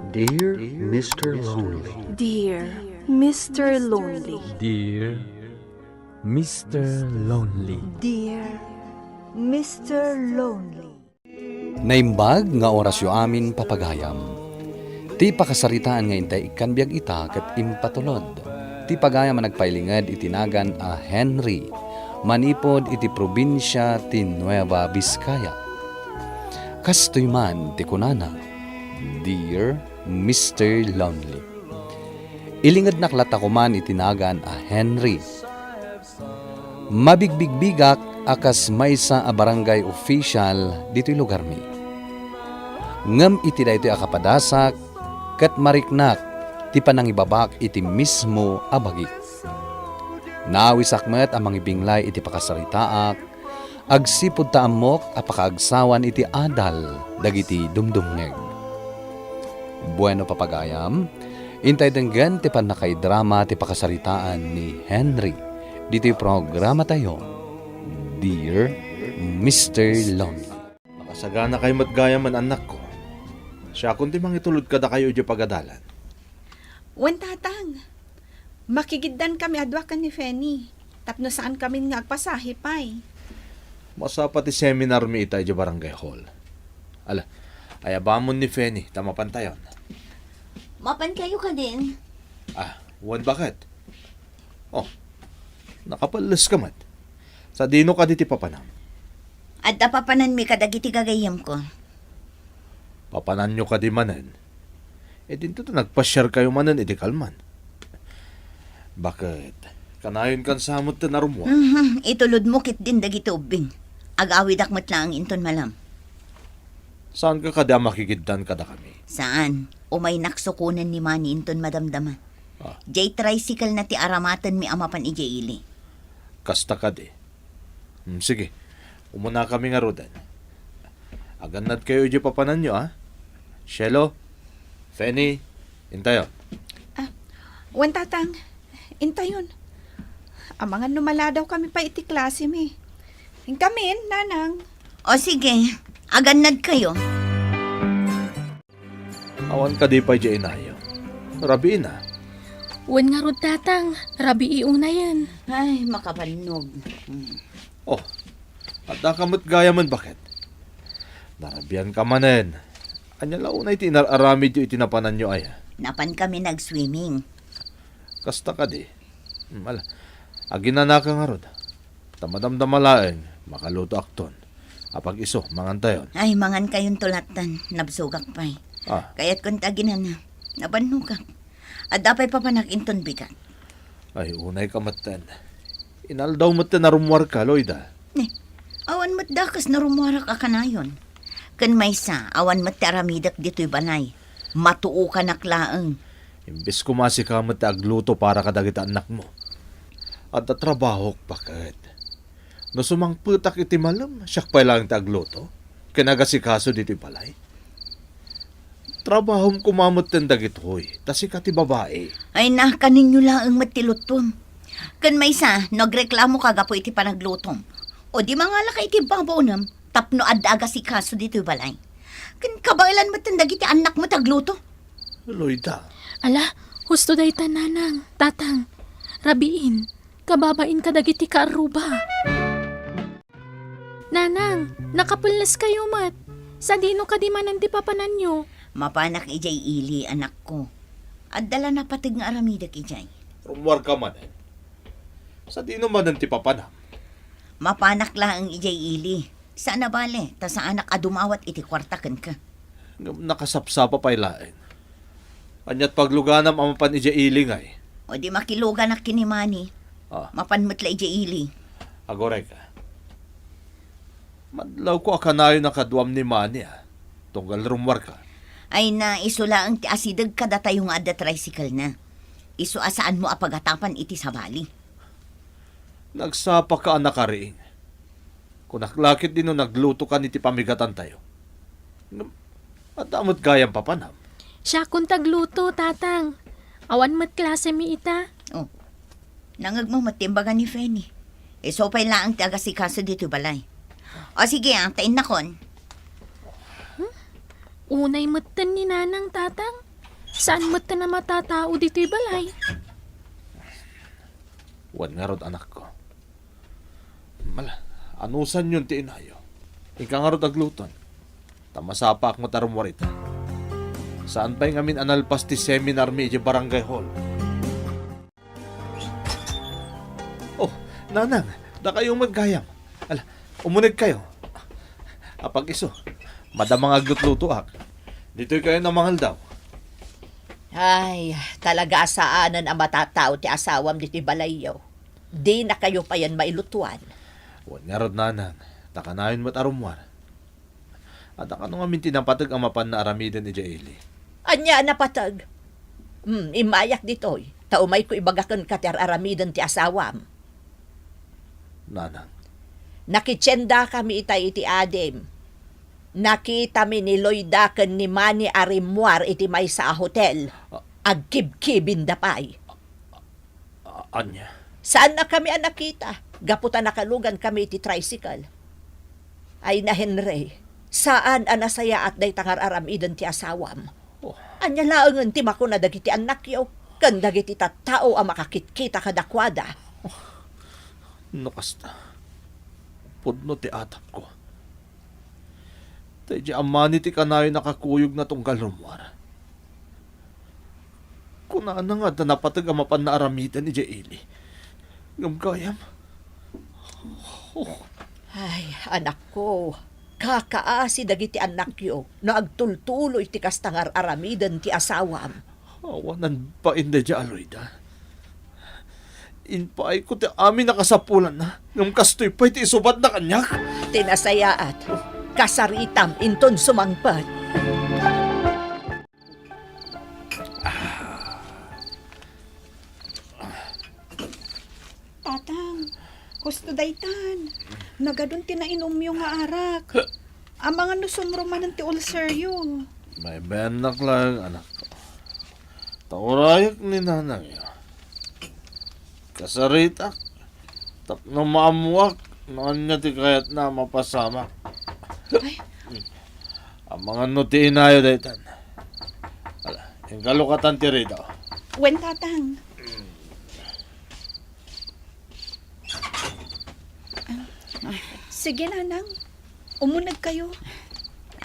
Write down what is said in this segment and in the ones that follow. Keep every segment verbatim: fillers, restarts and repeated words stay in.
Dear Mister Lonely. Dear Mister Lonely. Dear Mister Lonely. Dear Mister Lonely. Naimbag nga orasyo amin, papagayam. Ti pakasaritaan nga intay ikkan biag ita ket impatulod ti pagayam a nagpailinged iti nagan a Henry, manipud iti probinsia ti Nueva Vizcaya. Kastoy man ti kunana, "Dear Mister Lonely." Ilingednak latta koman iti nagan a Henry. Mabigbigbigak a kas maysa a barangay official ditoy lugarmi. Ngem iti daytoy a kapadasak, ket mariknak ti panangibabak iti mismo a bagik. Naawisak met a mangibinglay iti pakasaritaak, agsipud ta ammok a pakaagsawan iti adal dagiti dumdumngeg. Bueno, papagayam, intay denggen ti pannakaidrama ti pakasaritaan ni Henry ditoy programatayo, Dear Mister Lonely. Makasaganakayo met gayamen, annakko. Siakon ti mangitulod kadakayo idiay pagadalan. Wen, Tatang. Makigiddankami a dua ken ni Fanny tapno saankami nga agpasahe pay. Masapa ti seminarmi ita idiay barangay hall. Ala, ayabamon ni Fanny ta mapantayon. Mapankayo kadin? Ah, wen, baket? Oh, nakapelles ka met. Sadino kadi ti papanam? Adda papananmi kadagiti gagayyemko. Papananyo kadi manen? E dinto ta nagpasiarkayo manen iti kalman. Baket, kanayonkan sa met ti narummuar? Mhm, itulodmo ketdin dagiti ubbing. Agawidak met laeng inton malam. Saanka kadi a makigiddan kadakami? Saan. Umaynak sukonen ni Manny inton madamdama. Ah. Diay tricycle-na ti aramatenmi a mapan idiay ili. Kasta kadi. Hmm, sige. Umunakami ngaruden. Agannadkayo idiay papananyo, a? Shelo, Fanny, intayo. Ah, wen, Tatang, intayon. Amangan no maladawkami pay iti klasemi. Inkamin, Nanang. O sige, agannadkayo. Awan kadi pay diay inayo? Rabiina. Wen ngarud, Tatang, rabii unayen. Ay, makabannog. Hmm. Oh, addaka met gayamen, baket? Narabianka manen. Ania la unay ti inar-aramidyo iti napananyo aya? Napankami nag-swimming. Kasta kadi. Hmm, ala. Aginanaka ngarud. Ta madamdama laeng, makalutoakton. Apag-isu, mangantayon. Ay, mangankayonto lattan. Nabsogak pay. Ah. Kayatkon ti aginana. Nabannogak. Adda pay papanak inton bigat. Ay, unayka metten. Inaldaw metten a rummuarka, Loida. Ne, awan met dakas a rummuarak a kanayon. Ken maysa, awan met ti aramidek ditoy balay. Matuokanak laeng. Imbes koma sika met ti agluto para kadagiti annakmo. Adda trabahok, baket. No sumangpetak iti malem, siak pay laeng ti agluto ken agasikaso ditoy balay. Trabahom koma metten dagitoy, ta sika ti babai. Ay, nakaninyo laeng met ti luttuem. Ken maysa, no agreklamoka gapu iti panaglutom, o di mangalaka iti babaonem tapno adda agasikaso ditoy balay. Ken kabaelan metten dagiti annakmo ti agluto. Loida. Ala, husto dayta, Nanang, Tatang. Rabiin, kababain kadagiti kaarruba. Nanang, nakapelleskayo met. Sadino kadi manen ti papananyo? Mapanak idiay ili, anakko. Adda la napateg nga aramidek idiay. Rummuarka manen. Sadino manen ti papanam? Mapanak laeng idiay ili. Saan a bale, ta saanak a dumawat iti kuarta kenka. Ngem nakasapsapa pay laeng. Aniat pagluganam a mapan idiay ili ngay? O di makiluganak ken ni Manny. Ah. Mapan met la idiay ili. Aguray ka. Madlawko a kanayon a kaduam ni Manny, a. Tunggal rummuarka. Ay na, isu laeng ti asideg kadatayo nga adda tricycle na. Isu a saanmo a pagatapan iti sabali. Nagsapaka a nakariing. Kunak la ketdi no naglutokan iti pamigatantayo. Ngem, adda met gayam papanam. Siakon ti agluto, Tatang. Awan met klasemi ita. Oh. Nangngegmo met ti imbaga ni Fanny. Isu pay laeng ti agasikaso ditoy balay. O sige, a, ta innakon. Hmm? Unay metten ni Nanang, Tatang. Saan met ti namatatao ditoy balay? Wen ngarud, anakko. Mala, anusanyon ti inayo. Inka ngarud agluton. Ta masapaak met a rummuar ita. Saan pay ngamin a nalpas ti seminar mi idiay barangay hall. Oh, nanang, dakayo met gayam. Ala, umunegkayo. Apag-isu, madama nga aglutlutoak. Ditoykayo a mangaldaw. Ay, talaga a saanen a matatao ti asawam ditoy balayyo. Dinakayo payen mailutuan. Wen ngarud, nanang, ta kanayon met a rummuar. Adda kano ngamin ti napateg a mapanna aramiden idiay ili? Ania a napateg? Hmm, immayak ditoy, ta umayko ibaga kenka ti ar-aramiden ti asawam. Nanang. Nakitiendakami itay iti adim. Nakitami ni Loida ken ni Manny a rimmuar iti maysa a hotel. Ah. Agkibkibinda pay. A-, ania? Saannakami a nakita, gapu ta nakalugankami iti tricycle. Ay na, Henry, saan a nasayaat dayta nga ar-aramiden ti asawam. Oh. Ania laengen ti makuna dagiti annakyo ken dagiti tattao a makakitkita kadakuada? Oh. No kasta, pudno ti atapko. Ta idiay a Manny ti kanayon a kakuyogna tunggal rummuar. Kunana nga adda napateg a mapanna aramiden idiay ili. Ngem gayam. Oh. Ay, anakko, kakaasi dagiti annakyo no agtultuloy ti kasta nga ar-aramiden ti asawam. Awanan bain daydiay a Loida. Impaayko ti amin a kasapulanna, ngem kastoy pay ti isubatna kaniak. Ti nasayaat, kasaritam inton sumangpet. Tatang, husto daytan. Nagadun ti nainumyo nga arak. Amangan no sumro manen ti ulceryo. Baybayannak laeng, anakko. Ta urayek ni nanangyo. Kasaritak tapno maammoak no ania ti kayatna a mapasamak. Ay. Amangan no ti inayo daytan. Ala, inka lukatan ti ridaw. Wen, Tatang. Sige, Nanang. Umunegkayo.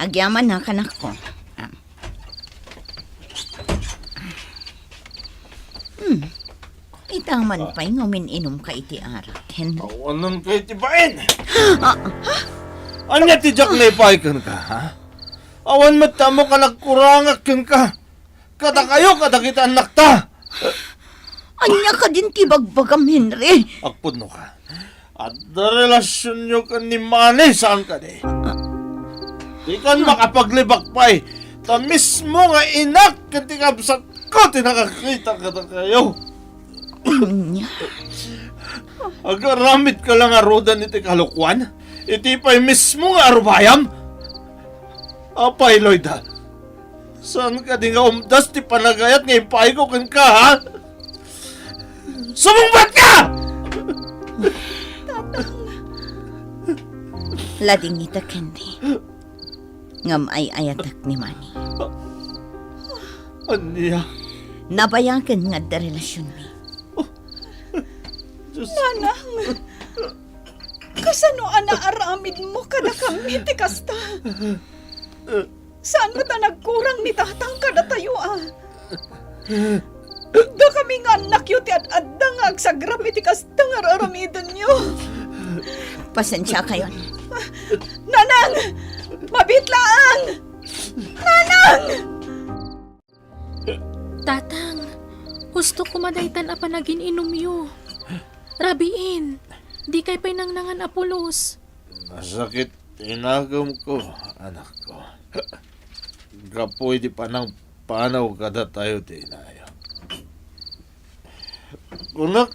Agyamanak, anakko. Ah. Hmm. Ita man pay nga umin-inumka iti arak, Henry. Awanan kay ti bain! Ah. Ania ti diak naipaay kenka, ha? Awan met ti ammok a nagkurangak kenka. Kadakayo, kadagiti annakta. Ania kadin ti bagbagam, Henry? Agpudnoka. Adda relasionyo ken ni Manny, saan kadi? Dikan makapaglibak pay, ta mismo nga inak ken ti kabsatko ti nakakita kadakayo. Ania? Agaramidka la ngaruden iti kalokuan? Iti pay mismo nga arubayam? Apay, Loida? Saan kadi nga umdas ti panagayat nga impaayko kenka, ha? Sumungbatka! Tatang. Ladingitek, Henry. Ngem ay-ayatek ni Manny. Ania? Nabayagen nga adda relasionmi. Dios. Nanang, kasano a naaramidmo kadakami ti kasta? Saan met a nagkurang ni Tatang kadatayo a? Dakami nga annakyo ti ad-adda nga agsagrap iti kasta nga ar-aramidenyo. Pasensiakayon. Nanang! Mabiit laeng! Nanang! Tatang, husto koma daytan a panagin-inumyo. Rabiin, dikay pay nangnangan a pulos. Nasakit ti nakemko, anakko. Gapu iti panangpanaw kadatayo ti inayo. Kunak,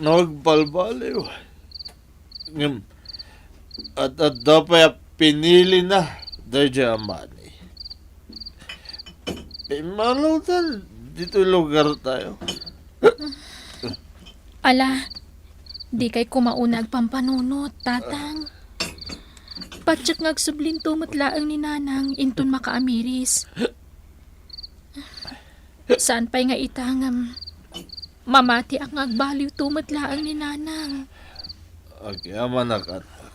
no agbalbaliw. Ngem, ad-adda pay a pinilina daydiay a Manny. Immanawtan ditoy lugartayo. Ala, dikay koma una agpampanunot, Tatang. Patiek nga agsublinto met laeng ni Nanang inton makaamiris. Saan pay nga ita ngem mamatiak nga agbaliwto met laeng ni Nanang. Agyamanak, anak.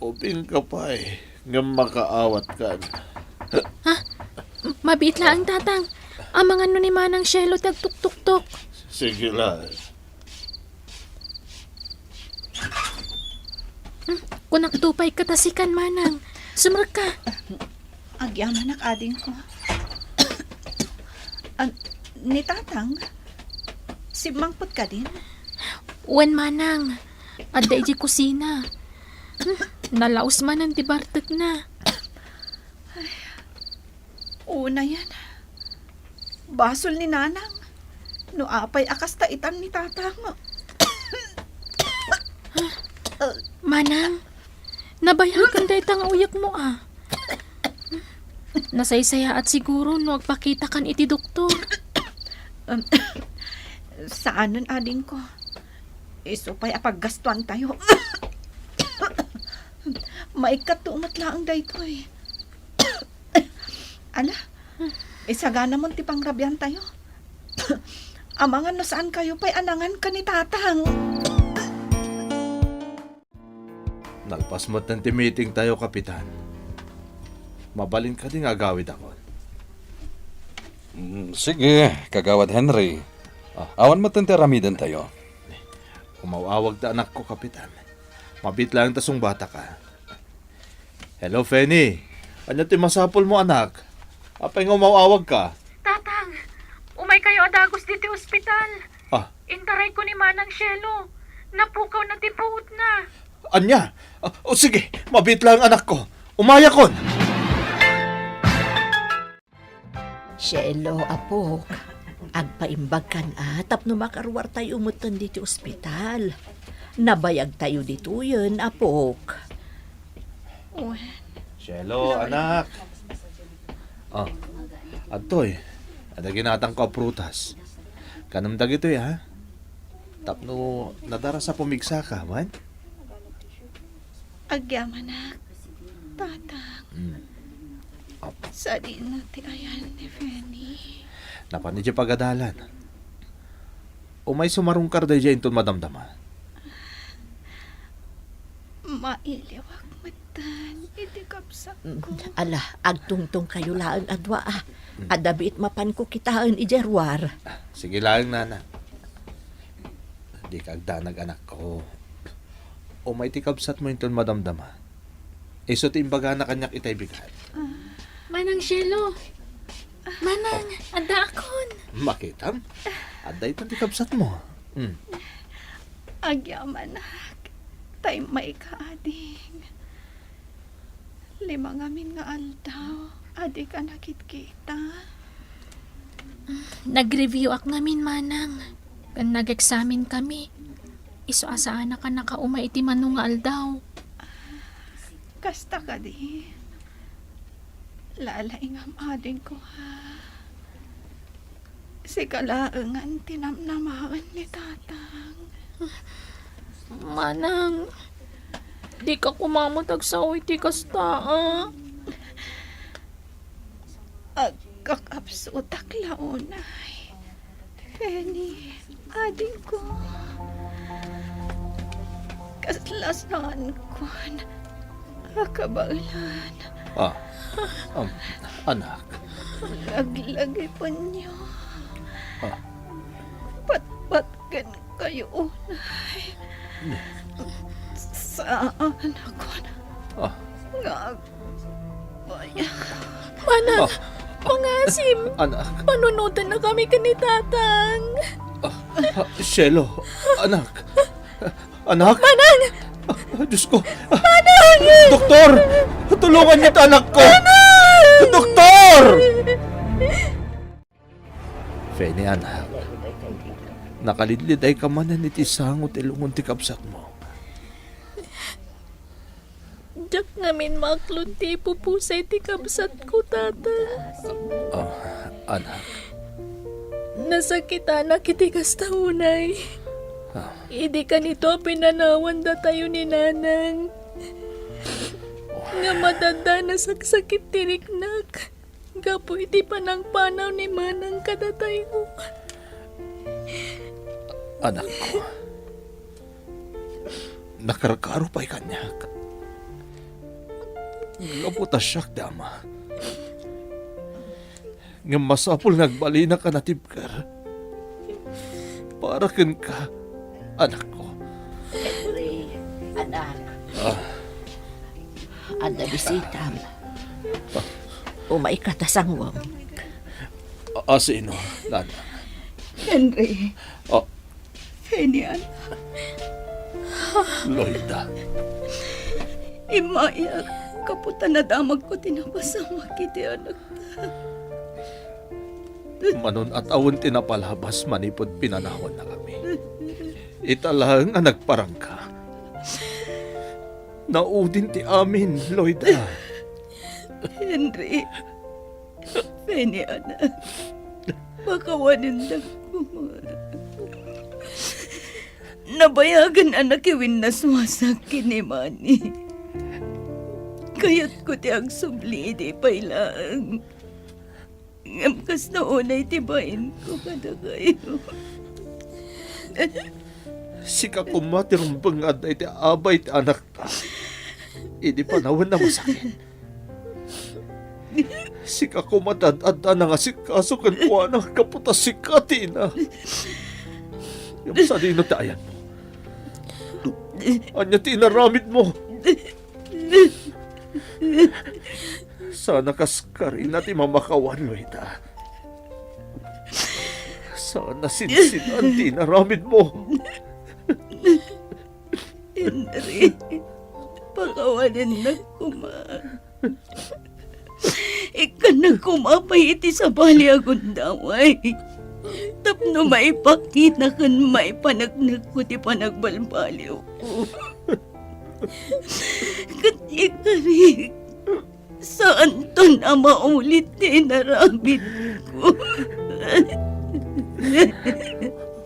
Ubingka pay ngem makaawatkan. Ha? M-, mabiit laeng, Tatang. Amangan no ni Manang Shelo ti agtuktuktok. Sige la. Hmm, kunakto pay kata sikan, Manang. Sumrekka. Agyamanak, adingko. An-, ni Tatang, simmangpet kadin? Wen, Manang. Adda idiay kusina. Hmm, nalaus manen ti bartekna. Unayen, basol ni Nanang no apay a kasta itan ni Tatang. Manang, nabayagan dayta nga uyekmo, a. Nasaysayaat siguro no agpakitakan iti doktor. Um, saanen, adingko. Isu pay a paggastuantayo. Maikkat met laeng daytoy. Ala, isaganamon ti pangrabiantayo. Amangan no saankayo pay a nangan ken ni Tatang. Nalpas metten ti meetingtayo, Kapitan. Mabalin kadi nga agawidakon? Mm, sige, Kagawad Henry. Ah, awan metten ti aramidentayo. Umaw-awag ti anakko, Kapitan. Mabiit laeng ta sungbataka. Hello, Fanny. Ania ti masapulmo, anak? Apay nga umaw-awagka? Tatang, umaykayo a dagus ditoy ospital. Ah. Intarayko ni Manang Shelo. Napukawna ti puotna. Ania? Ah, o sige, mabiit laeng, anakko. Umayakon! Shelo, apok, agpaimbagkan a tapno makaruartayo metten ditoy ospital. Nabayagtayo ditoyen, apok. Wen. Shelo, anak. Oh, adtoy, adda ginatangko a prutas. Kanem dagitoy, ha? Tapno nadara sa pumigsaka, wen? Agyamanak, Tatang. Mm. Ap- Sadino ti ayan ni Fanny? Napan idiay pagadalan. Umay sumarungkar daydiay inton madamdama. Mailiwak metten iti kabsatko. Mm, ala, agtungtongkayo laeng a dua, a. Mm. Adda biit mapanko kitaen idiay ruar. Ah, sige laeng, nana. Dika agdanag, anakko. Umay ti kabsatmo inton madamdama. Isu ti imbagana kaniak itay bigat. Manang Shelo. Manang, addaakon. Makitam? Adda itan ti kabsatmo. Hmm. Agyamanak, tay mayka, ading. Lima ngamin nga aldaw a dika nakitkita. Nag-review-ak ngamin, Manang. Ken nag-eksaminkami. Isu a saanak a nakaumay iti mano nga aldaw. Kasta kadi. Lalaingam, adingko, ha? Sika laengen ti namnamaen ni Tatang. Manang, dika koma met agsao iti kasta, a. Agkakabsutak la unay. Fanny, adingko. Kasla saankon a kabaelan. Ah, um, anak. Laglagipenyo. Ah. Patpatkenkayo unay. Saanakon Ah. nga ag-, Manang, Ah. Mangasim, Anak. Panunotennakami ken ni Tatang. Ah, ah, Shelo, anak. Anak. Manang! Ah, Diyos ko. Manang! Doktor! Tulungan niyo ta anak ko! Manang! Doktor! Fanny, anak, nakalidlidayka manen iti sango ti lungon ti kabsatmo. Diak ngamin maaklon ti ipupusay ti kabsatko, Tata. Ah, anak. Nasakitanak iti kasta unay. Ah. Idi kanito a pinanawan datayo ni Nanang. Nga madadda nasaksakit ti riknak. gapu iti panangpanaw ni Manang kadatayo. Anakko, nakarkaro pay kaniak. Gapu ta siak ti ama. Ngem masapul nga agbalinak a natibker para kenka, anakko. Henry, anak. Ah. Adda bisitam. Umayka ta sanguem. A-, a sino, Nana? Henry. Ah. Feni, anak. Loida. Immayak, gapu ta nadamagko ti napasamak iti anakta. Manon a tawen ti napalabas manipud pinanawannakami. Ita laeng a nagparangka. Naudin ti amin, Loida. Henry. Feni, anak. Pakawanennak koma. Nabayagen a nakiwinnaswasak ken ni Manny. Kayatko ti agsubli idi pay laeng. Ngem kasla unay ti bainko kadakayo. Sika koma ti rumbeng nga adda iti abay ti anakta idi panawen a masakit. Sika koma ti ad-adda a nangasikaso kenkuana gapu ta sika ti ina. Ngem sadino ti ayanmo? Ania ti inaramidmo? Saan a kaskarina ti mamakawan, Loida. Saan a sinsinan ti inaramidmo. Henry, pakawanennak koma. Ikkannak koma pay iti sabali a gundaway tapno maipakita ken maipaneknekko ti panagbalbaliwko. Ket ikarik, saanton a maulit ti inaramidko.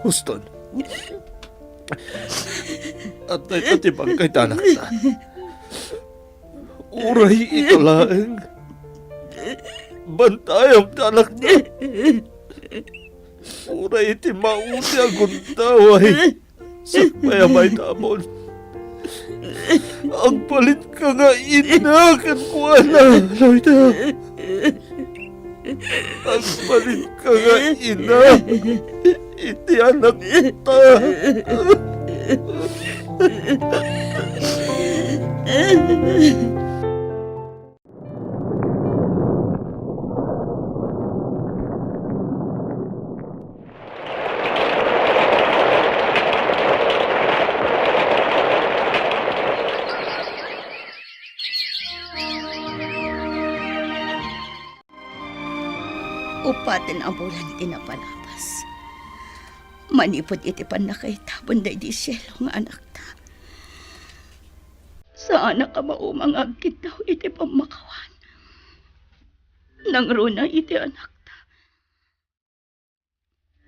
Houston, adda ita ti bangkay ti anakta. Uray ita laeng, bantayam ti anakta. Uray iti maudi a gundaway, sakbay a maitamon, agbalinka nga ina kenkuana, Loida. Agbalinka nga ina iti anakta. Upaten a bulan ti napalabas manipud iti pannakaitabon daydi sielo nga anakta. Saanak a mauma nga agkiddaw iti pammakawan. Nangruna iti anakta.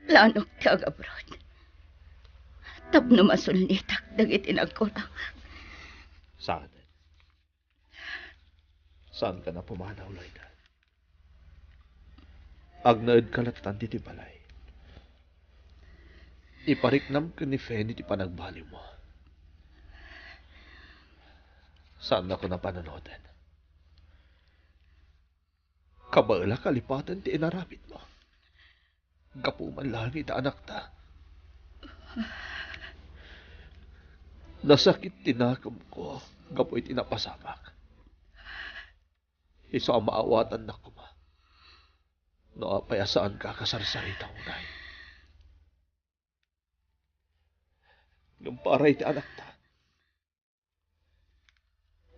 Lanok ti agabroad tapno masulnitak dagiti nagkurangak. Saan? Saanka a pumanaw, Loida? Agnaedka latta ditoy balay. Ipariknam ken ni Feni ti panagbaliwmo. Saannakon a panunoten. Kabaelak a lipaten ti inaramidmo. Gapu man laeng ita anakta. Nasakit ti nakemko gapu iti napasamak. Isu a maawatannak koma no apay a saanka a kasarsarita unay. Ngem para iti anakta,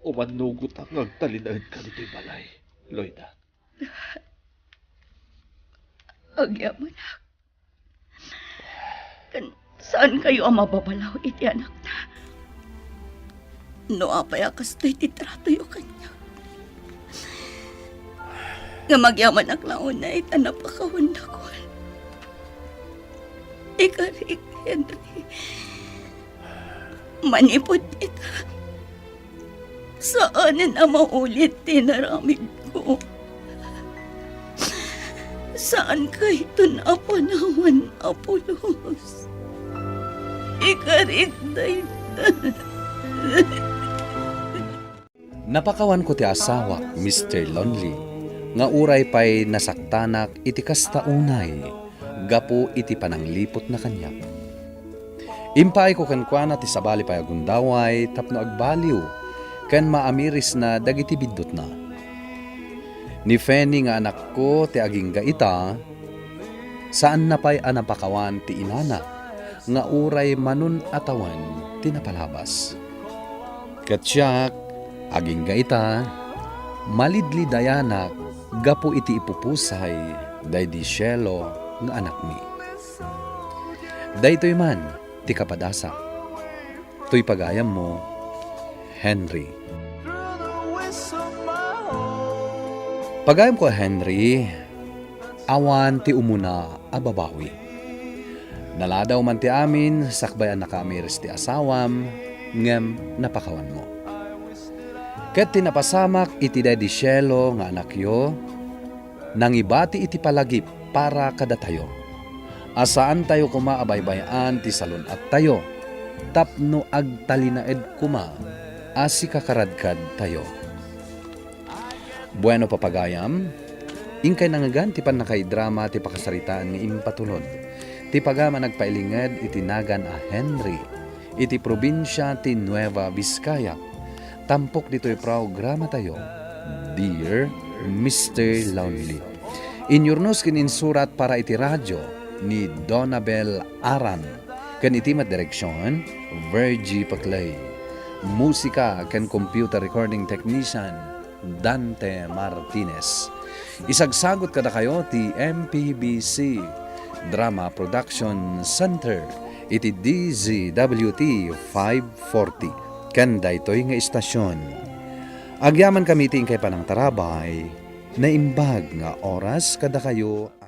umannugotak nga agtalinaedka ditoy balay, Loida. Agyamanak. Ken saankayo a mababalaw iti anakta. No apay a kastoy ti tratoyo kaniak. Ngem agyamanak la unay ta napakawan dakol. Ikarik, Henry. Manipud ita, saanen a maulit ti inaramidko. Saan kayton a panawan, Apolos? Ikarik dayta. Napakawanko ti asawak, Mister Lonely, nga uray pay nasaktanak iti kasta unay gapu iti panangliputna kaniak. Impaayko kenkuana ti sabali pay a gundaway tapno agbaliw ken maamirisna dagiti biddutna. Ni Fanny nga anakko ti agingga ita, saanna pay a napakawan ti inana nga uray manun-atawen ti napalabas. Ket siak, agingga ita, malidlidayanak gapu iti ipupusay daydi sielo nga anakmi. Daytoy man ti kapadasak. Toy pagayammo, Henry. Pagayamko a Henry, awan ti umuna a babawi. Naladaw man ti amin sakbay a nakaamiris ti asawam, ngem napakawanmo. Ket ti napasamak iti daydi sielo nga anakyo, nangibati iti palagip para kadatayo, a saantayo koma a baybay-an ti salun-attayo tapno agtalinaed koma a sikakaradkadtayo. Bueno, papagayam, inkay nangngegan ti pannakaidrama ti pakasaritaan nga impatulod ti pagayam a nagpailinged iti nagan a Henry iti probinsia ti Nueva Vizcaya. Tampok ditoy programatayo, Dear Mister Lonely. Inyurnos ken insurat para iti radyo ni Donabel Aran, ken iti met direksion, Virgie Paclay. Musika ken computer recording technician, Dante Martinez. Isagsagot kadakayo ti M P B C Drama Production Center iti D Z W T five forty ken daytoy nga istasion. Agyamankami iti inkay panangtarabay, naimbag nga oras kadakayo.